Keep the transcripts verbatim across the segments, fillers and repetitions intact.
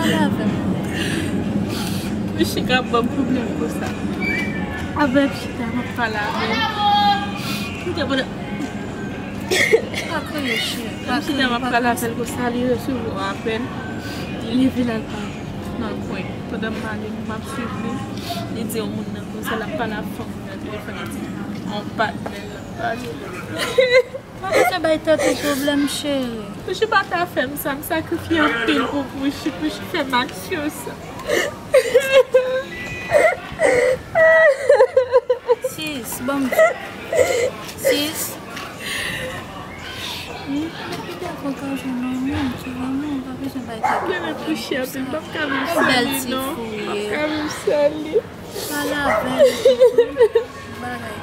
Pale avè m. Mwen chita ap ban m pwoblèm konsa. Avè m chita, m ap pale avè l. Mwen te pandan Pa kriye, cheri. Pa kriye, pa kriye. Mwen chita, m ap pale avè l konsa, li resevwa apèl. Li leve l al nan kwen. Pandan m pale, m ap swiv li. Li di yon moun nan konsa, l ap pale ak fanm nan nan telefòn, li di yon patnè l ap pale. Pa bezwen bay tèt ou pwoblèm, cheri. Pouchi pa ta fè m sa, m sakrifye anpil pou Pouchi, Pouchi fè m aksyon sa. Sis, ban m di. Sis. Depi devan ka jwenn yon moun ki renmen w, pa bezwen bay tèt ou pwoblèm pou sa. Bèl ti fi w ye. Pale avè l, bagay.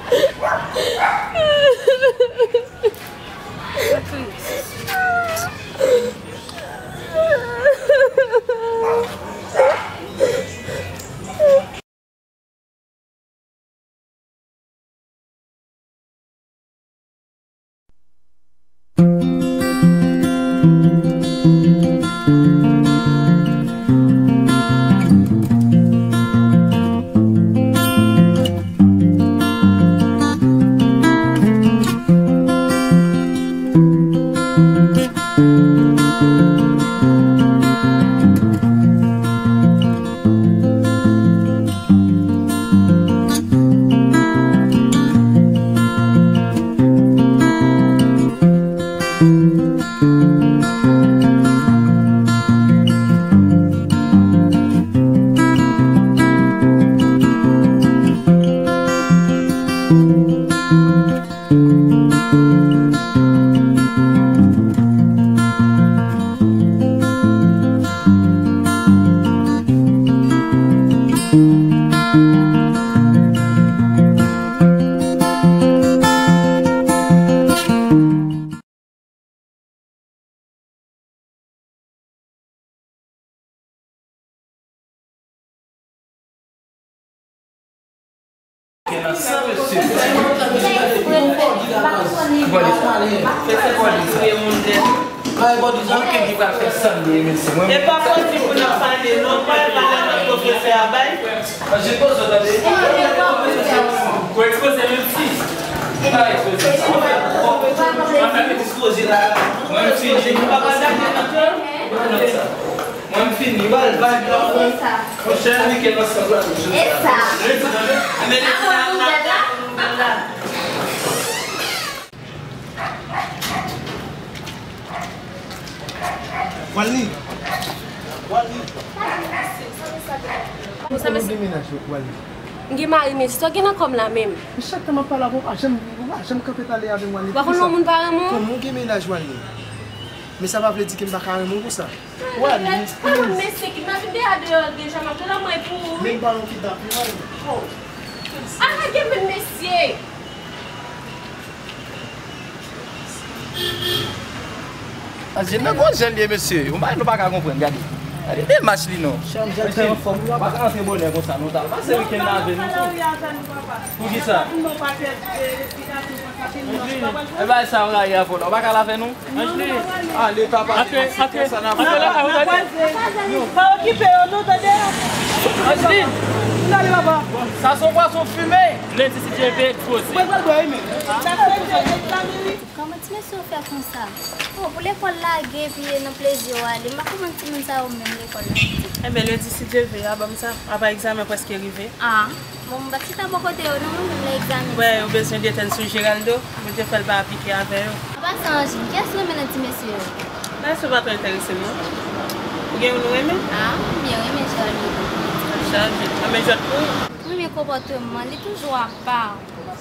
Epa fòti pou n ap pale non, pale nan pwofesè a bay. Ou ekspoze menm si. Pa ekspoze sa. Ou fè, ou fè ekspoze la. Mwen m fini. Ou pa pa dakò nan sa. Mwen m fini. Ou al vag la. Monchè, li ke nan sa la. E sa. Mwen li. Mwen li. Sa mesye. Ou gen menaj, Wally? M gen mari, men sa w gen nan kò m la menm? Men chak tan m ap pale avè w, ou pa janm, ou pa janm kanpe pale avè m, Wally. Ou pa konn lè yon moun pa renmen w? Kòman w gen menaj, Wally? Men sa pa vle di ke m pa ka renmen w konsa. Wally, pa konn mesye ki m ap vin deyò deja, m ap tann anmwey pou ou, wi. Men m pa yon kidnapè, Wally. Oh. Ala gen menm mesye. Angeline nan gon jan l ye, mesye. Yon bagay nou pa ka konprann, gade. Gade demach li non. Mesye, nou pa ka antre bonè konsa, nou t al pase wikenn nan avè nou tou. Poukisa? E bagay sa yo rayi avè w la. Ou pa ka al avè nou? Angeline. Ale papa. Antre, antre. Antre la, antre. Pa okipe yo non, tande. Angeline. Sa se yon pwason fime. Lendi si Dye vle, ekspoze. Mwen pral bwè, wi, men. Kòman ti mesye yo fè konsa? Oh, pou lekòl lage, epi nan plezi yo ale. M pa konprann timoun sa yo menm lekòl la. Enben, lendi si Dye vle, a ban m sa. Apa egzamen prèske rive. Ah, bon, m pa t chita bò kote yo non, mwen menm lè egzamen. Wè, yo bezwen detèn sou Geraldo. Bondye fè l pa aplike avè yo. An pasan, Angeline, kiyès ou renmen nan ti mesye yo? Mesye yo pa twò enterese m non. Ou gen youn ou renmen? Ah, m byen renmen Geraldo. Chaje. Anben jwèt pou ou. M renmen konpòteman li, toujou apa.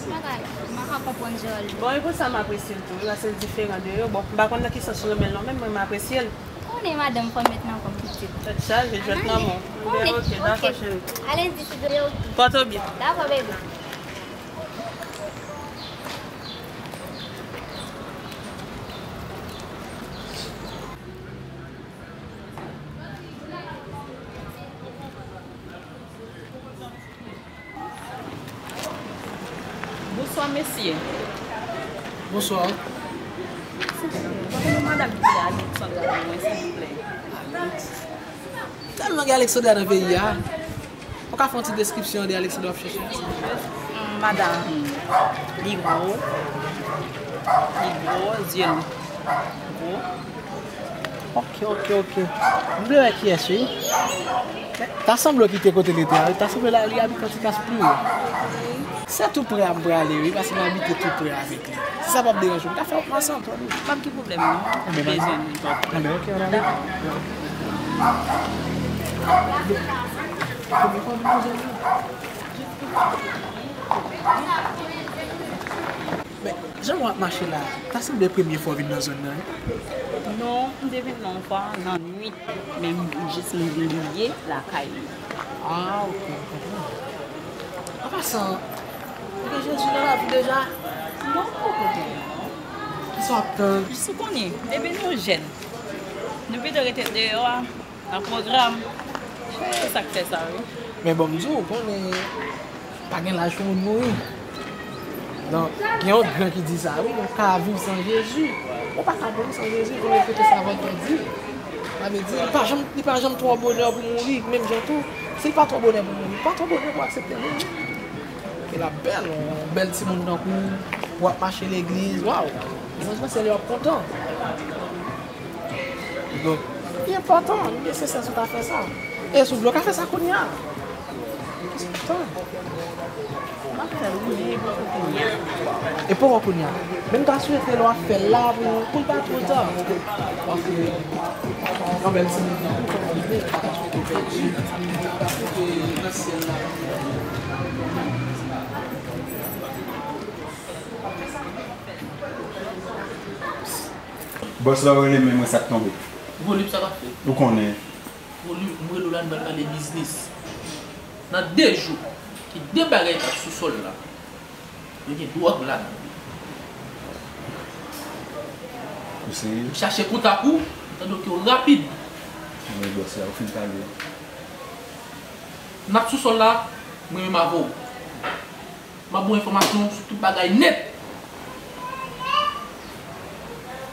Bagay, m pa ka konprann Geraldo. Bon, e pou sa m apresye l tou, wi, paske l diferan de yo. Bon, m pa konn nan ki sans ou renmen l non, men mwen, m apresye l. Ou konnen madanm fò l met nan kò m pitit. Tèt chaje, jwèt nan men w. Konnen, ok, dakò, cheri. A lendi si Dye vle, ok. Pòte w byen. Dakò, bebe. Bonswa, mesye. Bonswa. Mwen konnen madanm ki ale pou Sandra pou mwen, silvouplè. Alex. Tèlman gen Alexandra nan peyi a. Ou ka fè yon ti deskripsyon de Alexandra w ap chèche a, silvouplè? Madanm, li gwo, li gwo, zye l gwo. Ok, ok, ok. M vle wè kiyès, wi. Ta sanble w kite kote l rete a, wi. Ta sanble la, li abite yon ti klas pi wo. Se tou pre a m prale, wi, paske m abite tou pre avèk li. Si sa p ap deranje w, m ka fè w pase anpè, wi. Pa gen pwoblèm, non. Anben, anben, ok, ann ale. Dakò. Men, jan w ap mache la, ta sanble premye fwa w vin nan zòn nan, wi? Non, m te vin la yon fwa nan nwit, men m jis m bliye lakay mwen. Ah, ok, m konprann. An pasan, ou gen Jezi nan lavi w deja? Non, m poko gen, non. Kisa w ap tann? Jis ou konnen, depi nou jèn, nou pito rete deyò a. Nan pwogram. Se sa k fè sa, wi. Men bon, m di w, ou konnen, pa gen laj pou moun mouri. Donk, gen yon gran ki di sa, wi, ou ka viv san Jezi. Ou pa ka mouri san Jezi, konnen kote sa Voltè di. Sa vle di, li pa janm, li pa janm twò bonè pou mouri, menm jan tou, si l pa twò bonè pou mouri, li pa twò bonè pou aksepte mouri. Ke l ap bèl, yon bèl timoun tankou w, w ap mache legliz, waw! Mwen panse lè w ap kontan. Donk, li enpòtan, li nesesè sou ta fè sa. E si w vle, w ka fè sa kounye a. Kisa w ap tann? M ap fè l wi, men e poko kounye a. E poko kounye a. Men m ta swete lè w ap fè l la pou, pou l pa twò ta. Paske yon bèl timoun nan tou, kòm ou di, m pa ta swete pèdi. M ta swete nan syèl la. Bòs la w rele men mwen sa k tonbe. Volim sa k ap fèt. Ou konnen. Volim, m rele w la, nou pral pale biznis. Nan de jou, gen de bagay k ap sou sòl la. Yo gen dwòg ladan. Ou serye? Chache kontak ou, tande ke w rapid. Men bòs la, ou fin pale. N ap sou sòl la, mwen menm avè w. M ap ba w enfòmasyon sou tout bagay nèt.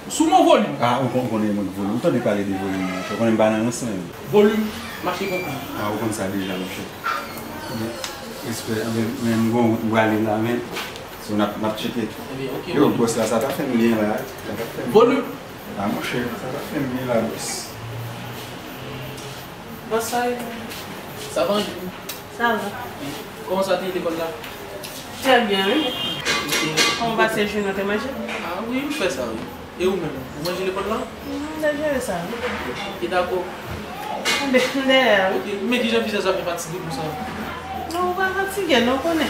Sou non Volim. Ah, ou kon-, ou konnen mwen Volim. Ou tande pale de Volim, monchè. Ou konnen m pa nan rans menm. Volim, mache konprann. Ah, ou konn sa deja, monchè. Respè, men, men m gon wout m prale la, men. So, n ap, n ap tcheke. Ebyen, ok, yo, Volim. Bòs la, sa ta fè m byen la. Sa ta fè m byen. Volim. Ah, monchè, sa ta fè m byen la, bòs. Bòs, sa ye? Sa va, Anjou? Sa va. Kòman sa te ye lekòl la? Trè byen, wi. Ok. Kòman w pase jounen w te manje? Ah wi, m fè sa, wi. E ou menm, ou manje lekòl la? M te jere sa, wi. Ok, dakò. M de-, m dèyè a, wi. Ok, men kijan vizaj la fè fatige konsa? Non, ou pa fatige, non, ou konnen.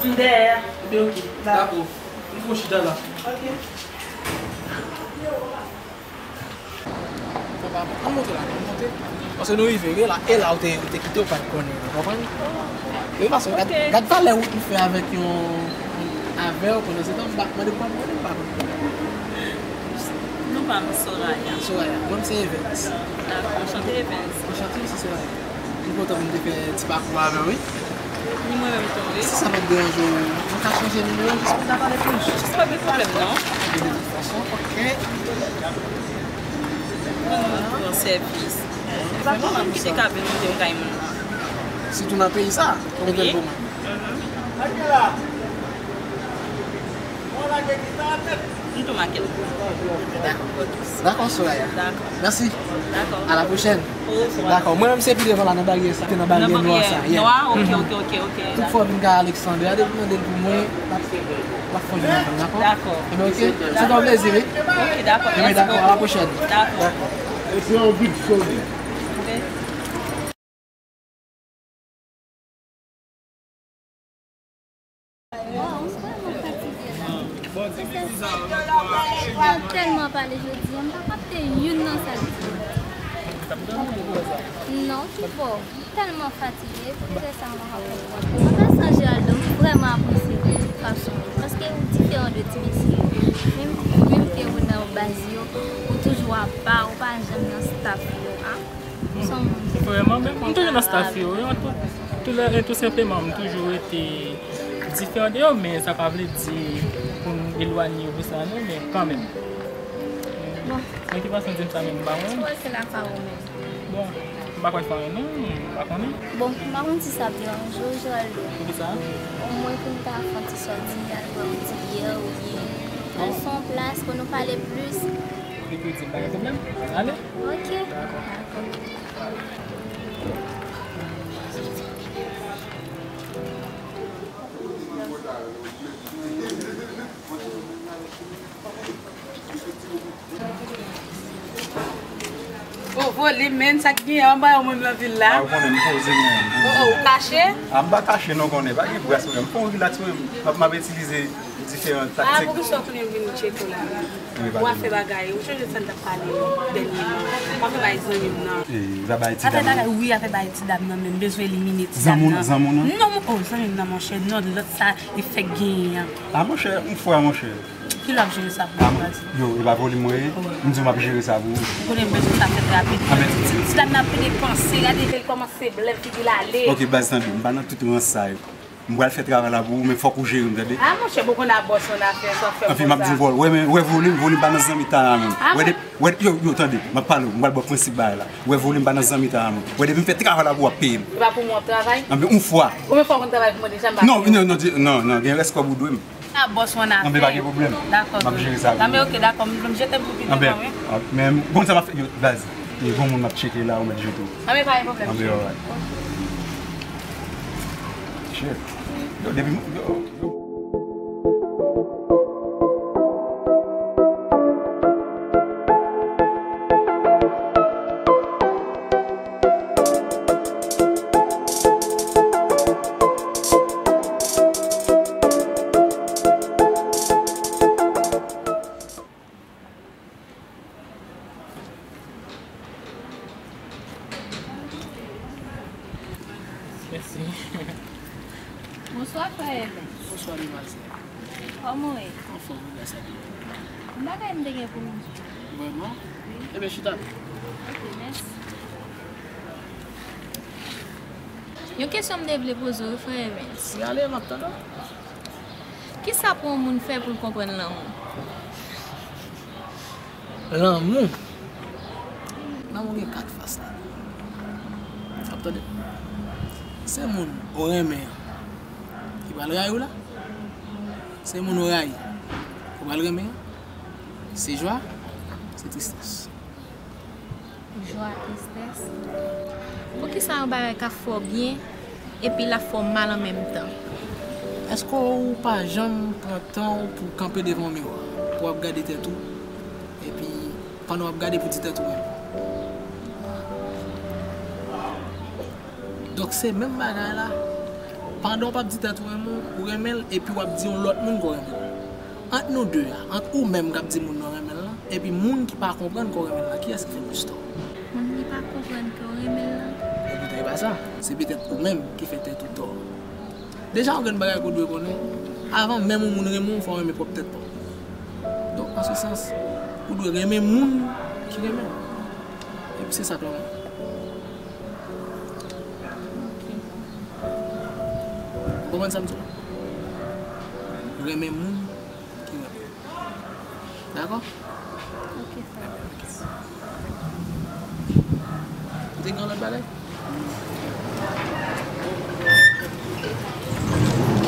M dèyè a. Ebyen, ok, dakò. Dakò. Ou fè yon chita la. Ok. Fò pa, ann monte la, ann monte. Paske nou rive, e la, e la ou te, ou te kite, ou pa t konnen, ou konprann? Wi, paske gad, gad valè wout nou fè avèk yon, avè w, pandan se tan, m pa mande pou mwen, m pa konn. Non pa m Soraya. Soraya, mwen m se Evens. Dakò, anchante Evens. Anchante, mwen se Soraya. M kontan pou m te fè ti pakou avè w, wi. Ni mwen menm tou, wi. Si sa pa t deranje w, nou ka chanje nimewo jis pou n ta pale plis. Jis pa gen pwoblèm, non. De tout fason, ok. Mwen, mwen tou an sèvis. Se pa kontan m kite ka vin moute yon kay moun nan. Sitou nan peyi sa, ou byen pou mwen. Mhm. M tou make l. Dakò. Dakò, Soraya. Dakò. Mèsi. Dakò. À la prochaine. Ovwa. Dakò. Mwen menm se pi devan la nan baryè sa. Te nan baryè nwa sa. Nan baryè nwa? Ok, ok, ok, ok. Tout fwa vin ka Alexandre, depi mande l pou mwen, l ap, l ap fè l nan, dakò? Dakò. Ebyen, ok. Se yon plezi, wi. Ok, dakò. Ebyen, dakò. À la prochaine. Dakò. Dakò. E se yon big show li. Ok. Waw, m vrèman fatige la. Paske m tèlman pale jodi a, m pa kapte youn nan sa l di. Non, kibò? M tèlman fatige, poutèt sa m pa ka konprann. An pasan, Geraldo, m vrèman apresye fason ou, paske ou diferan de ti mesye yo. Menm, menm ke ou nan baz yo, ou toujou apa, ou pa janm nan staff yo, a. Vrèman, men m toujou nan staff yo, wi, an tou, tou lè, tou senpleman, m toujou rete diferan de yo, men sa pa vle di pou m elwanye yo pou sa, non, men kanmenm. Mwen ki panse w di m sa menm, m pa konn. Ti pwosè la pa ou menm. Bon, m pa kwè fè anyen non, m pa konnen. Bon, m pa konn si sa ap deranje w, Geraldo. Poukisa? Omwen pou n ta fè yon ti sòti, al bwè yon ti byè oubyen al fè yon plas pou nou pale plis. Depi w di m, pa gen pwoblèm. Ale. Ok. Dakò. Dakò. Oh, volim, men sa k gen anba yon moun nan vil la. Ah, ou konnen m poze mwen. Oh, oh, ou kache? Ah, m pa kache non, konnen pa gen bras mwen. M fè yon rilaks mwen, m ap, m ap itilize diferan taktik. Ah, poukisa w tounen vin tcheke w la? Ou afè bagay, ou chonje sa n t ap pale dènyèman. Ou afè bay zanmi m nan. Eh, ou ta bay ti dam nan. Afè bagay, wi, afè bay ti dam nan, men m bezwen elimine ti dam nan. Zanmi w nan? Non, oh, zanmi m nan, monchè, non, lòt sa, li fèk genyen an. Ah, monchè, yon fwa, monchè. Ki lè w ap jere sa pou mwen, baz? Yo, e pa volim mwen ye. M di w m ap jere sa pou ou. Ou konnen m bezwen sa fèt rapid. Ah, men ti, ti dam nan ap pede panse, gade jan l kòmanse blèm figi l ale. Ok, baz, tande, m pa nan tout rans sa yo. M pral fè travay la pou ou, men fòk ou jere m, tande? Ah, monchè, bon, konn a bòs, on afè, sa w fè m konsa. Anfen, m ap di w, wè, men, wè volim, volim pa nan zanmi Tara menm. Ah, wè, de, wè, yo, yo, tande, m ap pale w, m pral ba w prensip bagay la. Wè volim pa nan zanmi Tara menm. Wè, depi m fè travay la pou w, w ap peye m. E pa pou mwen w ap travay? Anfen, yon fwa. Konbyen fwa w konn travay pou mwen deja, m pa peye w? Non, non, non, non, non, gen rès kòb ou dwe m. A bòs, on afè. Anben, pa gen pwoblèm. Dakò. M ap jere sa pou ou. Anben, ok, dakò. M, m jete m pou piblik lan, wi. Anben, ah, men, bon, sa m ap fè, yo, baz, e gon moun m ap tcheke la, ou mèt jete w. Anben, pa gen pwoblèm. Anben, alright. Ok. Shit. Yo, depi m, yo, yo. Mèsi. Bonswa, frè Evens. Bonswa, demwazèl. Kòman w ye? Anfòm, wi, gras a Dye. Yon bagay m te gen pou m di w. Vrèman? Wi. Ebyen, chita. Ok, mèsi. Yon kesyon m te vle poze w, frè Evens. Wi, ale, m ap tande w. Kisa pou yon moun fè pou l konprann lanmou? Lanmou. Lanmou gen kat fas la. W ap tande? Se moun ou renmen an ki pral rayi w la. Se moun ou rayi ou pral renmen an. Se jwa, se tristès. Jwa, tristès. Poukisa yon bagay ka fè w byen epi l ap fè w mal an menm tan? Èske w pa janm pran tan w pou w kanpe devan yon miwa, pou w ap gade tèt ou, epi pandan w ap gade pou di tèt ou renmen? Donk, se menm bagay la. Pandan w p ap di tèt ou renmen, ou renmen l, epi w ap di yon lòt moun ke w renmen l. Ant nou de a, ant ou menm k ap di moun nan w renmen l lan, epi moun ki pa konprann ke w renmen l lan, kiyès ki fè plis tò? Moun ki pa konprann ke w renmen l lan. Epoutan, e pa sa. Se petèt ou menm ki fè tèt ou tò. Deja, yon grenn bagay ke w dwe konnen, avan menm yon moun renmen w, fò w renmen pwòp tèt pa w. Donk, an se sans, ou dwe renmen moun ki renmen w. Epi se sa ke w renmen. Ok. Ou konprann sa m di w la? Renmen moun ki renmen w. Dakò? Ok, frè. Ou te gen yon lòt bagay?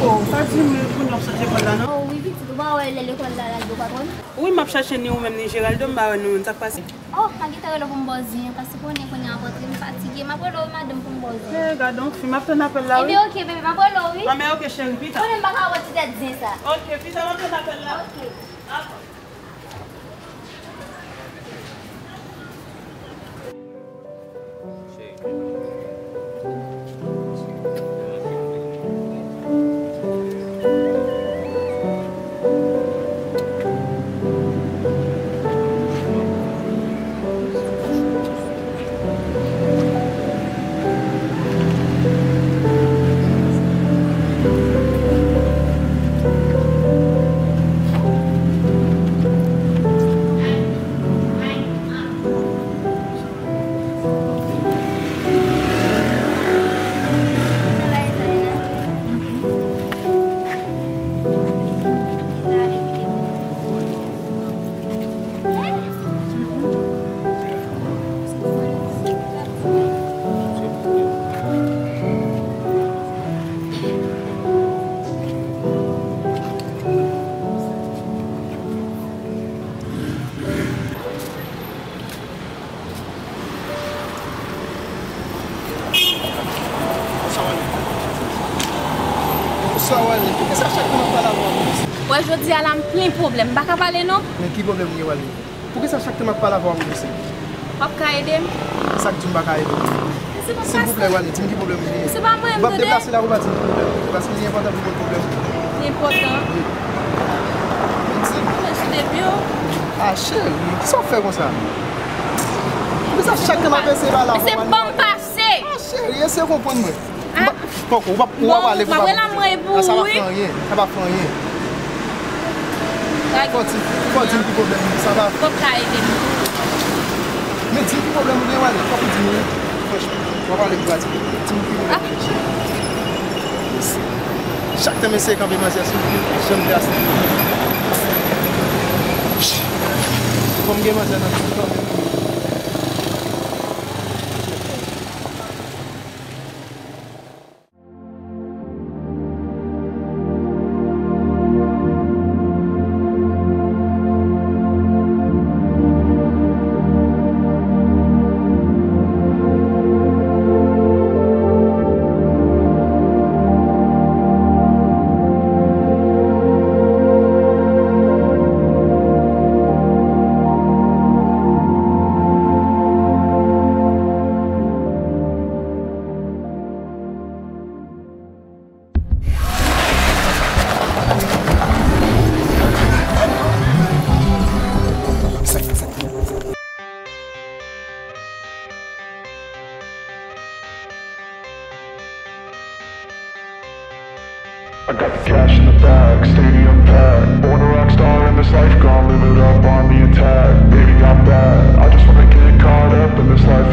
Oh, ou pa di m pou n ap sot lekòl la, non? Oh, wi, pitit, ou pa wè lè lekòl la lage, patwòn? Wi, m ap chache ni ou menm ni Geraldo, m pa wè nou menm. Sa k pase? Oh, m pa gentan rele w pou m ba w zen an, paske konnen kounye a m ap rantre, m fatige. M ap rele w wi, madanm, pou m ba w zen an. Eh, gade yon fi, m ap tann apèl la, wi. Ebyen, ok, bebe, m ap rele w, wi. Anben, ok, cheri, pita. Konnen m pa ka wè ti tèt zen sa. Ok, pita, m ap tann apèl la. Ok. Dakò. Sa w ale? Poukisa chak tan m ap pale avè w ap blese? Wè, jodi a la m plen pwoblèm. M pa ka pale non. Men ki pwoblèm ou gen, Wale? Poukisa chak tan m ap pale avè w ap blese? W ap ka ede m? Sa k di m pa ka ede w? Se pa fasil. Silvouplè, Wale, di m ki pwoblèm ou genyen. Se pa mwen, m tande. M ap deplase la pou w pa di m ki pwoblèm ou genyen, paske li enpòtan pou konn pwoblèm ou. Li enpòtan. Wi. Di m. Mwen sou depi yo. Ah, cheri, kisa w fè konsa? Poukisa chak tan m ap eseye pale avè w, Wale? Mesye, ban m pase. Ah, cheri, eseye konprann mwen. Ah. Poko, ou pa, ou pa pale pou pa. Bon, m ap rele mwen pou ou, wi. Sa pa fè anyen, sa pa fè anyen. Fò di, fò di m ki pwoblèm ou, sa pa. Fò ka ede m. Men di m ki pwoblèm ou gen, Wale, fò ou di m, wi. Franchman, w ap pale pou pratik. Di m ki pwoblèm ou gen. Chak tan m eseye kanpe manzè sou li, li janm trase m. Fò m gen manzè nan ti kanpe. I got the cash in the bag, stadium packed. Born a rock star in this life, gone live it up on the attack. Baby, I'm bad. I just wanna get caught up in this life.